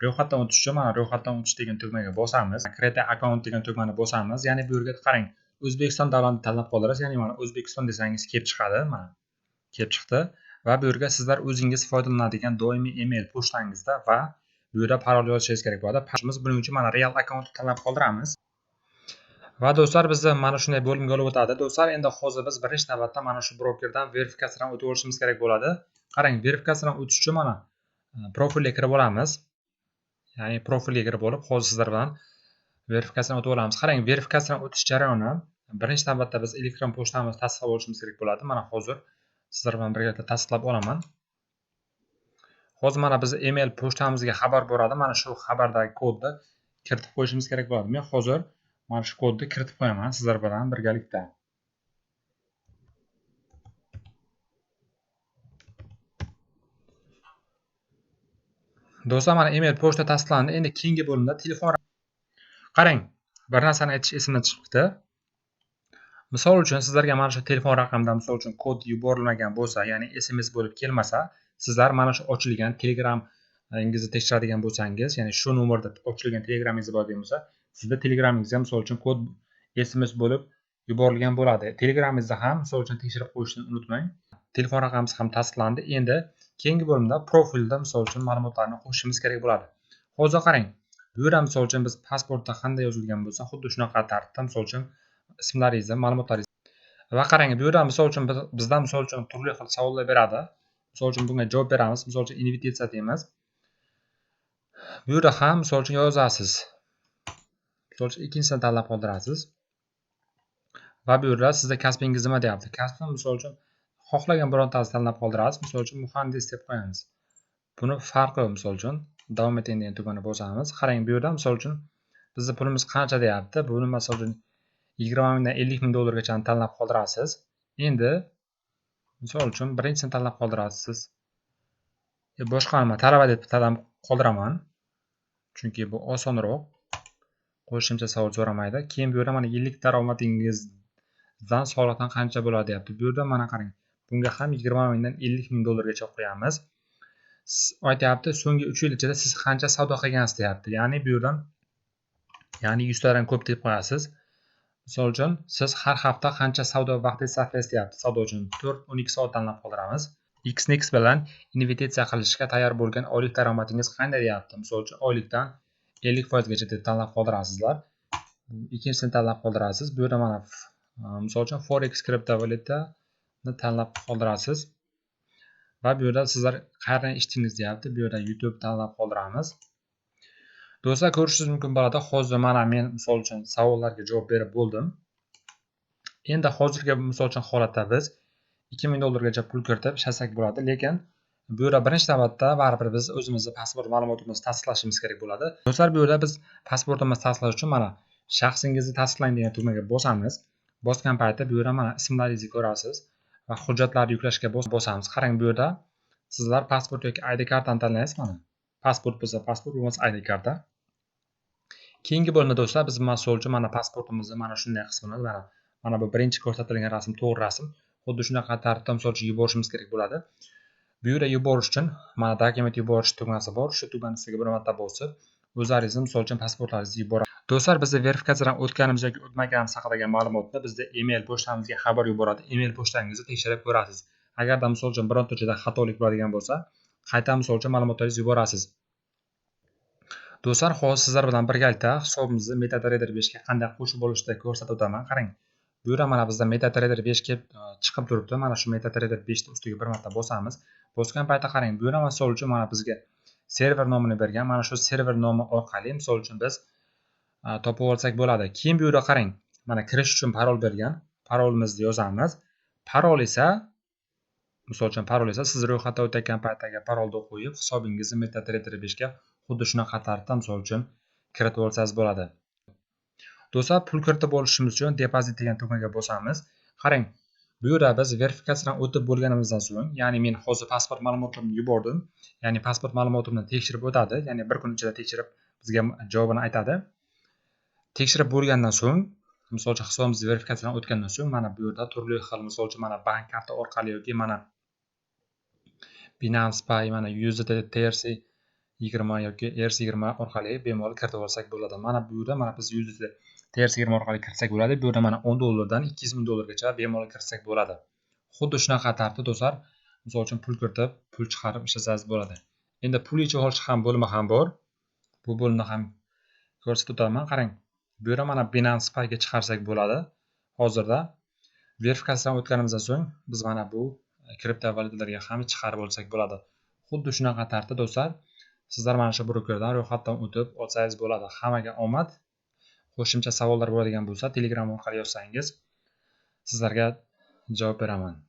Ro'yxatdan o'tish uchun mana ro'yxatdan o'tish degan tugmaga bosamiz. Create account degan tugmani bosamiz. Ya'ni bu yerga qarang, O'zbekiston davlatini tanlab qoldirasiz. Ya'ni mana O'zbekiston desangiz kelib chiqadi, mana kelib chiqdi va bu yerga sizlar o'zingiz foydalanadigan doimiy email pochtangizda va bu yerda parol yozishingiz kerak bo'ladi. Biz buning uchun mana real account tanlab qoldiramiz. Va do'stlar, bizni mana shunday bo'limga olib o'tadi. Do'stlar, endi hozir biz birinchi navbatda mana shu brokerdan verifikatsiyadan o'tib olishimiz kerak bo'ladi. Qarang, verifikatsiyadan o'tish uchun mana profilga kirib olamiz. Ya'ni profilga kirib olib, hozir sizlar bilan verifikatsiyadan o'tib olamiz. Qarang, verifikatsiyadan o'tish jarayoni birinchi navbatda biz elektron pochtamizni tasdiqlab olishimiz kerak bo'ladi. Mana hozir sizlar bilan birgalikda tasdiqlab olaman. Hozir mana biz email pochtamizga xabar boradi. Mana shu xabardagi kodni kiritib qo'yishimiz kerak bo'ladi. Men hozir mana shu kodni kiritib qo'yaman sizlar bilan birgalikda. Do'stlar, mana email pochta tasdiqlandi. Endi keyingi bo'limda telefon. Qarang, bir narsani aytish esimdan chiqibdi. Misol uchun sizlarga mana shu telefon raqamidan misol uchun kod yuborilmagan bo'lsa, ya'ni SMS bo'lib kelmasa, sizlar mana shu ochilgan Telegramingizni tekshiradigan bo'lsangiz, ya'ni shu nomerda ochilgan Telegramingiz bor degan bo'lsa, sizda Telegramingizga misol uchun kod SMS bo'lib yuborilgan bo'ladi. Telegramingizda ham misol uchun tekshirib qo'yishni unutmang. Telefon raqamimiz ham tasdiqlandi. Endi keyingi bo'limda profilda misol uchun ma'lumotlarni qo'shishimiz kerak bo'ladi. Hozir qarang, bu yerda misol uchun biz pasportda qanday yozilgan bo'lsa, xuddi shunaqa tartibda misol uchun ismlaringizni, ma'lumotlaringizni va qarang, bu yerda misol uchun bizdan misol uchun turli xil savollar beradi. Misol uchun bunga javob beramiz. Misol uchun investitsiya deymiz. Bu yerda ham misol uchun yozasiz. Misol uchun ikkinchisini tanlab qoldirasiz. Va bu yerda sizda kasbingiz nima deyapti? Kasbni misol uchun xohlagan birontasini tanlab qoldirasiz. Misol uchun muhandis deb qo'yamiz. Buni farqi misol uchun davom eting degan tugmani bosamiz. Qarang, bu yerda misol uchun bizning pulimiz qancha deyapti? Buni misol uchun 20 mingdan 50 ming dollargacha tanlab qoldirasiz. Endi misol uchun birinchisini tanlab qoldirasiz. Boshqa nima talaba deb tanlab qoldiraman. Chunki bu osonroq. Qo'shimcha savol so'ramaydi. Keyin bu yerda mana yillik daromadingizdan soliqdan qancha bo'ladi deyapti. Bu yerda mana qarang, bunga ham 20 mingdan 50 ming dollargacha qo'yamiz. Aytyapti, so'nggi 3 yil ichida siz qancha savdo qilgansiz deyapti. Ya'ni bu yerdan ya'ni 100 tadan ko'p deb qo'yasiz. Misol uchun siz har hafta qancha savdo vaqti sarflaysiz deyapti. Savdo uchun 4-12 soat tanlab qoldiramiz. Xnex bilan investitsiya qilishga tayyor bo'lgan oylik daromadingiz qanday deyapti. Misol uchun oylikdan 50% gacha deb tanlab qoldirasizlar. Ikkinchisini tanlab qoldirasiz. Bu yerda mana misol uchun Forex kriptovalyutani tanlab qoldirasiz. Va bu yerda sizlar qayerdan eshitdingiz deyapti. Bu yerda YouTube tanlab qoldiramiz. Do'stlar, ko'rishingiz mumkin bo'ladi. Hozir mana men misol uchun savollarga javob berib bo'ldim. Endi hozirgi misol uchun holatda biz 2000 dollargacha pul kiritib ishlasak bo'ladi, lekin bu yerda birinchi navbatda baribir biz o'zimizni pasport ma'lumotimizni tasdiqlashimiz kerak bo'ladi. Do'stlar, bu yerda biz pasportimizni tasdiqlash uchun mana shaxsingizni tasdiqlang degan tugmaga bosamiz. Bosgan paytda bu yerda mana ismlaringizni ko'rasiz va hujjatlarni yuklashga bosamiz. Qarang, bu yerda sizlar pasport yoki ID kartani tanlaysiz mana. Pasport bo'lsa pasport, bo'lmasa ID karta. Keyingi bo'limda do'stlar biz misol uchun mana pasportimizni mana shunday qismini mana bu birinchi ko'rsatilgan rasm to'g'ri rasm. Xuddi shunaqa tartibda misol uchun yuborishimiz kerak bo'ladi. Bu yerga yuborish uchun mana dokument yuborish tugmasi bor. Shu tugmani ustiga bir marta bosib, o'zlaringizni misol uchun pasportlaringizni yuborasiz. Do'stlar, biz verifikatsiyadan o'tganimiz yoki o'tmaganimiz haqidagi ma'lumotni bizda email pochtamizga xabar yuboradi. Email pochtangizni tekshirib ko'rasiz. Agarda misol uchun bironta joyda xatolik bo'ladigan bo'lsa, qayta misol uchun ma'lumotlaringizni yuborasiz. Do'stlar, hozir sizlar bilan birgalikda hisobimizni MetaTrader 5 ga qanday qo'shib olishni ko'rsatib o'taman. Qarang, bu yerda mana bizda MetaTrader 5 kelib chiqib turibdi. Mana shu MetaTrader 5 ni ustiga bir marta bosamiz. Bosgan paytda qarang, bu yerda misol uchun mana bizga server nomini bergan. Mana shu server nomi orqali misol uchun biz topib olsak bo'ladi. Keyin bu yerda qarang, mana kirish uchun parol bergan. Parolimizni yozamiz. Parol esa misol uchun parol esa siz ro'yxatdan o'tayotgan paytdagi parolni qo'yib, hisobingizni MetaTrader 5 ga xuddi shunaqa tartibda misol uchun kiritib olsangiz bo'ladi. Do'stlar, pul kiritib olishimiz uchun depozit degan tugmaga bosamiz. Qarang, bu yerda biz verifikatsiyadan o'tib bo'lganimizdan so'ng, ya'ni men hozir pasport ma'lumotimni yubordim, ya'ni pasport ma'lumotimni tekshirib o'tadi, ya'ni bir kun ichida tekshirib bizga javobini aytadi. Tekshirib bo'lgandan so'ng, misol uchun hisobimiz verifikatsiyadan o'tgandan so'ng, mana bu yerda turli xil, misol uchun mana bank karta orqali yoki mana Binance Pay, mana USDT, TRC 20 yoki ERC20 orqali bemalol kiritib olsak bo'ladi. Mana bu yerda mana biz USDT TRC20 orqali kiritsak bo'ladi. Bu yerda mana 10 dollardan 200 ming dollargacha bemalol kiritsak bo'ladi. Xuddi shunaqa tartibda, do'stlar, misol uchun pul kiritib, pul chiqarib ishlasangiz bo'ladi. Endi pul yechib olish ham bo'limi ham bor. Bu bo'limni ham ko'rsatib o'taman. Qarang, bu yerda mana Binance Payga chiqarsak bo'ladi. Hozirda verifikatsiyadan o'tganimizdan so'ng biz mana bu kriptovalyutalarga ham chiqarib olsak bo'ladi. Xuddi shunaqa tartibda, do'stlar, sizlar mana shu brokerdan ro'yxatdan o'tib olsangiz bo'ladi. Hammaga omad. Qo'shimcha savollar bo'ladigan bo'lsa, Telegram orqali yozsangiz, sizlarga javob beraman.